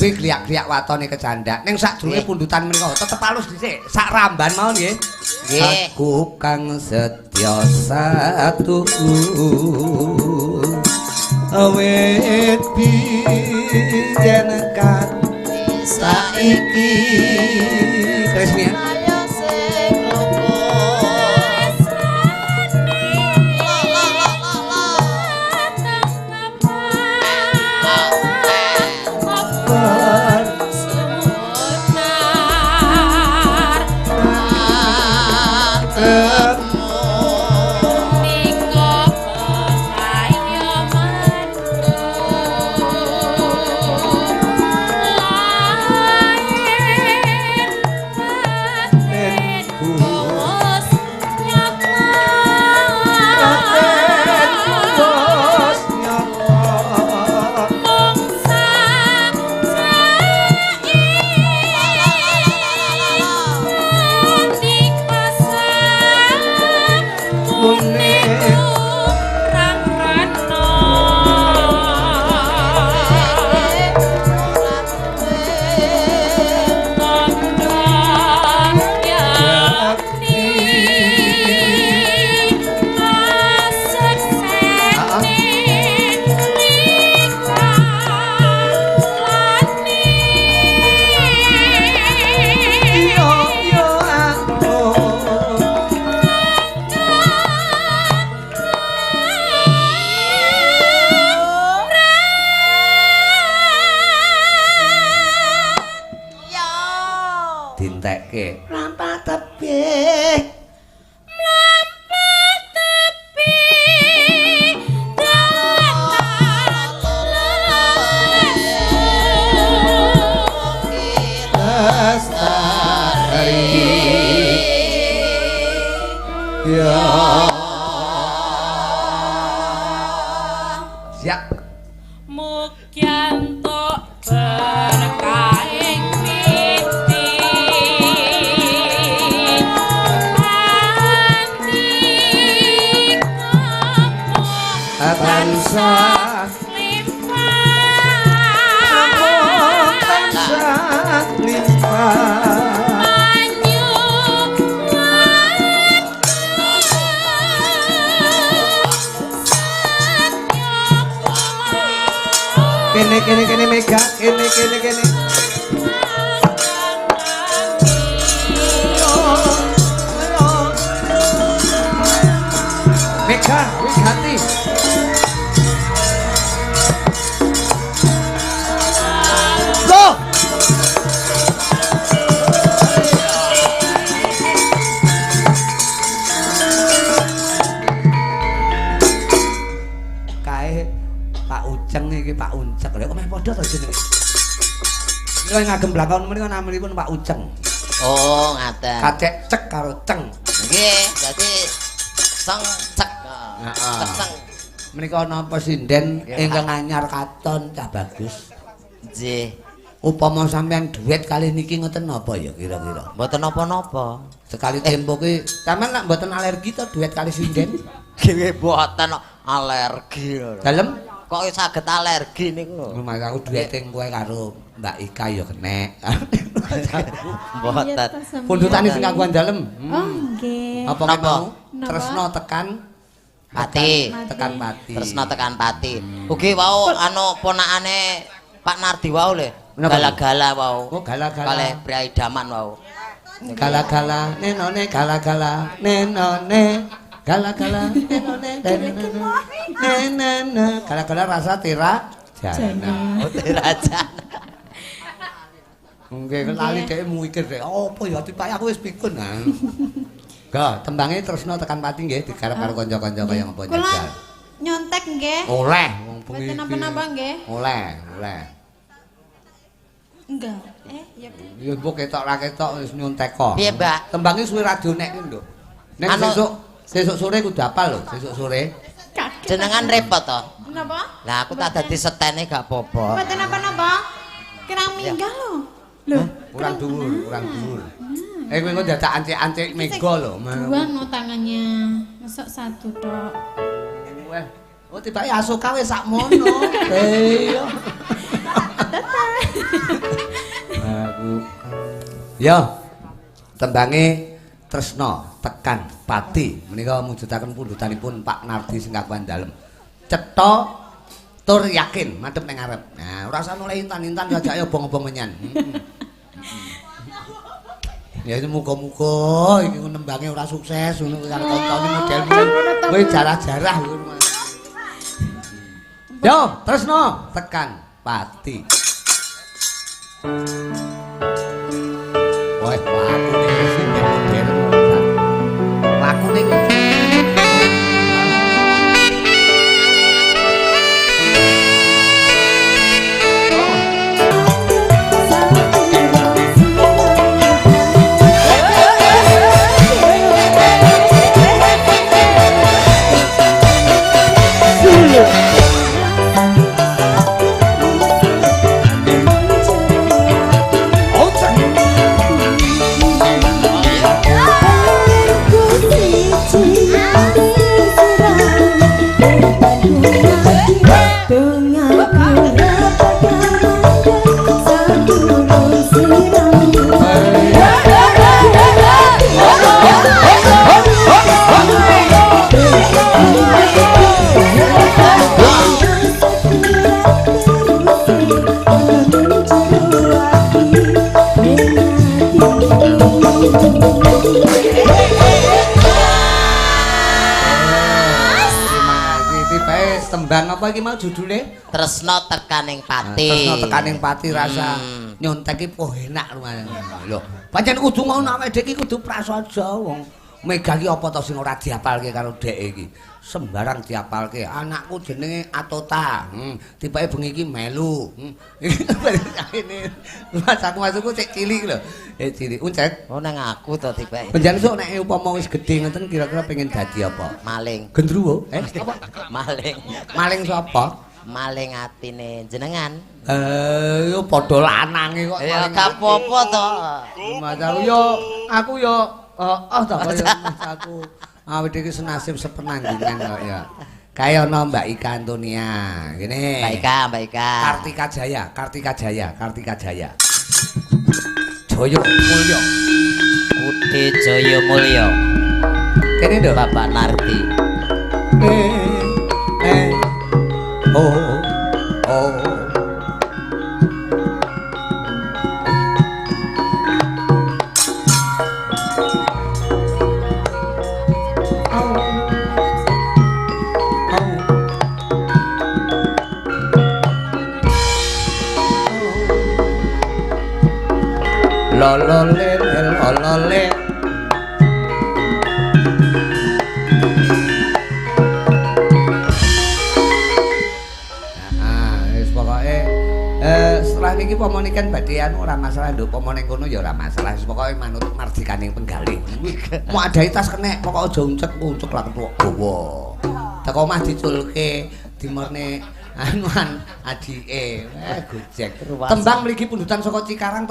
Digarepi gliak-gliak watone kecandak. Ning sadurunge pundutan menika tetep alus dhisik. Sak ramban mawon nggih. Nggih. Aku kang setya satu awit biyen kan saiki Krismia Ayo sing rukun. Lo lo lo lo lo. Dintekke mlampah tebih mlampah tebih dalan lestari ya siap mukyanto berkaing miti tansah limpah tansah limpah kene kene kene Mega kene kene kene Mega wigati go. Kae Pak Uceng iki Pak Uncek. Lha kok meh padha to jenenge. Menika ngagem blangkon menika namanipun Pak Uceng. Oh, ngaten. Kacek cek karo ceng. Nggih, dadi seng cek. Heeh. Cek seng. Menika napa sinden ingkang anyar katon cah bagus. Nggih. Upama sampean duet kalih niki ngoten napa ya kira-kira? Mboten napa-napa. Sekali tempo ki sampean lak mboten alergi to duet kalih sinden? Nggih mboten alergi lho. Dalem Kok saged alergi niku lho. Mas aku duete kowe karo Mbak Ika ya kenek. Mboten. Pundutane sing kagungan dalem. Oh nggih. Apa Napa? mau? Tresno tekan Pati. Tekan pati. Tresno tekan pati. Ugi wau anu ponakane Pak Nardi wau lho. Gala-gala wau. Oh, gala-gala. Kalih Priai Daman wau. Gala-gala nenone gala-gala nenone gala-gala nenone nenene gala-gala rasa tira jana. Oh, tirajana. Nggih, lali dhek mikir dhek apa ya tibake aku wis pikun. Ga, tembange tresno tekan pati nggih digarap karo kanca-kanca kaya ngapa Kula njajal. nyontek nggih. Oleh wong bengi. Mboten napa-napa nggih. Oleh, oleh. Enggak. Ya. Ya mbok ketok ra ketok wis nyontek kok. Piye, Mbak? Tembange suwe radio nek ki, Nduk. Nek sesuk sesuk sore kudu apal lho, sesuk sore. Jenengan repot to? Napa? Lah aku tak dadi setene gak apa-apa. Mboten napa-napa. Kirang minggah lho. Lho, kurang dhuwur, kurang dhuwur. Kowe engko dadak ancik-ancik mega lho. Dua no tangannya. Masuk satu tok. Weh, oh tibake Asoka wis sakmono. Iya. Dadah. Ya. Tembange Tresna tekan pati menika mujudaken pundhutanipun Pak Nardi sing kagungan dalem. Cetha tur yakin madhep ning ngarep. Nah, ora usah noleh intan-intan sajake obong-obong menyan. Ya muga-muga iki nembange ora sukses ngono karo kancane model kowe jarah-jarah ngono. Yo, Tresna tekan pati. Wah, lakune sing modern. Lakune tembang apa iki mau judule? Tresna tekaning pati. Tresna tekaning pati rasa nyontek iki poh enak lumayan. Lho, pancen kudu ngono awake dhewe iki kudu prasaja wong Mega iki apa to sing ora diapalke karo dheke iki. Sembarang diapalke. Anakku jenenge Atota. Tibake bengi iki melu. Ini mas aku masukku cek cilik lho. Cilik uncek. Oh nang aku to tibake. Panjenengan sok nek upama wis gedhe ngoten kira-kira pengen dadi apa? Maling. Gendruwo? Apa? Maling. Maling sapa? Maling atine jenengan. Yo padha lanange kok. Ya gak apa-apa to. Mas aku yo aku yo oh to kaya mas aku. Awake iki senasib sepenanggungan kok ya. Kae ana Mbak Ika Antonia. Ngene. Mbak Ika, Mbak Ika. Kartika Jaya, Kartika Jaya, Kartika Jaya. Jaya Mulya. Budi Jaya Mulya. Kene nduk Bapak Nardi. Oh. Oh. Lolole lolole. Nah, wis pokoke setelah niki pomone kan badhe anu ora masalah nduk, pomone kono ya ora masalah. Wis pokoke manut mardikaning penggalih. Mau adahi tas kenek, pokoke aja uncek-uncek lah ketuwek gawa. Teko omah diculke, dimerne anuan adike. Gojek. Tembang mligi pundutan saka Cikarang.